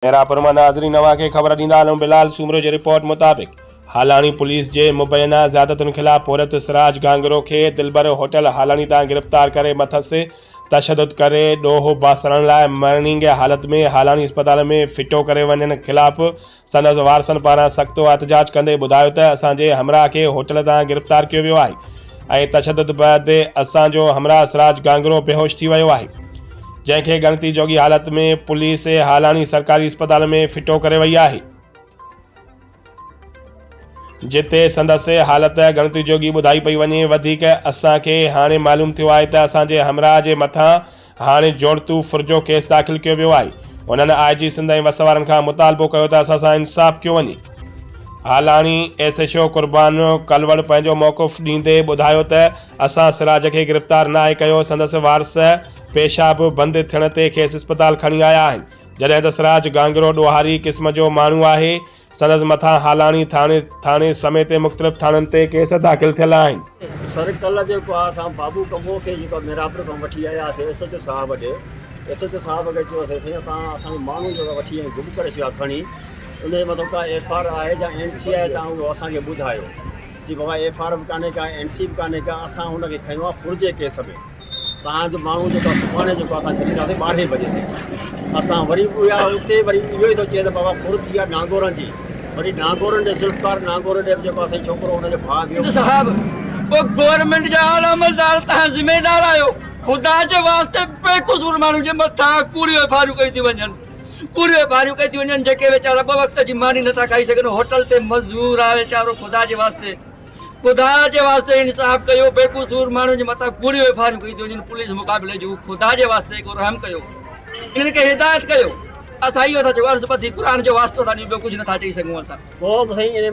ميرانپور مان ناظرين اوهان کي خبر ڏيندا هلون بلال سومرو جي رپورٽ مطابق هالاڻي پوليس جي مبينا زيادتين خلاف پورهيت سراج گانگرو کي دلبر هوٽل هالاڻي تان گرفتار ڪري مٿس تشدد ڪري ڏوهه باسرڻ لاء مرڻينگ حالت ۾ هالاڻي اسپتال ۾ ڦٽو ڪري وڃڻ خلاف سندس وارثن پاران سخت احتجاج ڪندي ٻڌايو ته اسان جي همراهه کي هوٽل تان گرفتار ڪيو ويو آهي ۽ تشدد بعد اسان جو همراهه سراج گانگرو بيهوش ٿي ويو آهي جنهن کي ڳڻتي جوڳي حالت ۾ پوليس هالاڻي سرڪاري اسپتال ۾ ڦٽو ڪري وئي آهي جتي سندس حالت ڳڻتي جوڳي ٻڌائي پئي وڃي وڌيڪ اسان کي هاڻي معلوم ٿيو آهي ته اسان جي همراهه جي مٿان هاڻي جوڙتو ڦر جو ڪيس داخل ڪيو ويو آهي. هنن آء جي سنڌ ۽ وس وارن کان مطالبو ڪيو ته اسان سان انصاف ڪيو وڃي. Halani S H O Qurban Kalwar پنهنجو موقف ڏيندي ٻڌايو ته اسان سراج کي گرفتار ناهي ڪيو سندس وارث پيشاب بند ٿيڻ تي کيس اسپتال کڻي آيا آهن جڏهن ته سراج گانگرو ڏوهاري قسم جو ماڻهو آهي سندس مٿان هالاڻي ٿاڻي ٿاڻي سميت مختلف ٿاڻن تي ڪيس داخل ٿيل آهن. سر ڪلهه جيڪو آ اسان بابو ڪمو کي جيڪو آ ميرانپور کان وٺي آياسي ايس ايچ او صاحب ڏي ايس ايچ او صاحب کي چيوسي سائين تان اسان جو ماڻهو جيڪو وٺي ۽ گم ڪري ڇڏيو آ کڻي ان جي مٿو ڪا ايف آر آهي جا اين سي آهي تان اهو اسان کي ٻڌايو چي بابا ايف آر به ڪانهي ڪا اين سي به ڪانهي ڪا اسان هن کي کنيو آهي ڦر جي ڪيس ۾ تان جو ماڻهو جيڪو سڀاڻي جيڪو اسان ڇڏينداسين ٻارهين بجي تائين اسان وري به اها اتي وري اهو ئي ٿو چئي ته بابا ڦر ٿي آهي نانگورن جي وري نانگورن ڏي ذوالفقار نانگورن ڏي به جيڪو اسان ڇوڪرو هن جو ڀاء ويو. صاحب او گورنمينٽ جا اعليٰ عملدار تهان ذميدار آهيو خدا جي واسطي بي قصور ماڻهن جي مٿان ڪوڙيون ايف آريون ڪيون ٿيون وڃن ڪوڙيون ايف آريون ڪيون ٿيون وڃن جيڪي ويچارا ٻه وقت جي ماني نٿا کائي سگهن هوٽل تي مزور آهي ويچارو خدا جي واسطي خدا جي واسطي انصاف ڪيو بي قصور ماڻهن جي مٿان ڪوڙيون ايف آريون ڪيون ٿيون وڃن پوليس مقابلي جون خدا جي واسطي ڪو رحم ڪيو انهن کي هدايت ڪيو اسان اهو ٿا چئون عرض ٻڌي قرآن جو واسطو ٿا ڏيون ٻيو ڪجهه نٿا چئي سگهون اسان. پوء به سائين انهي.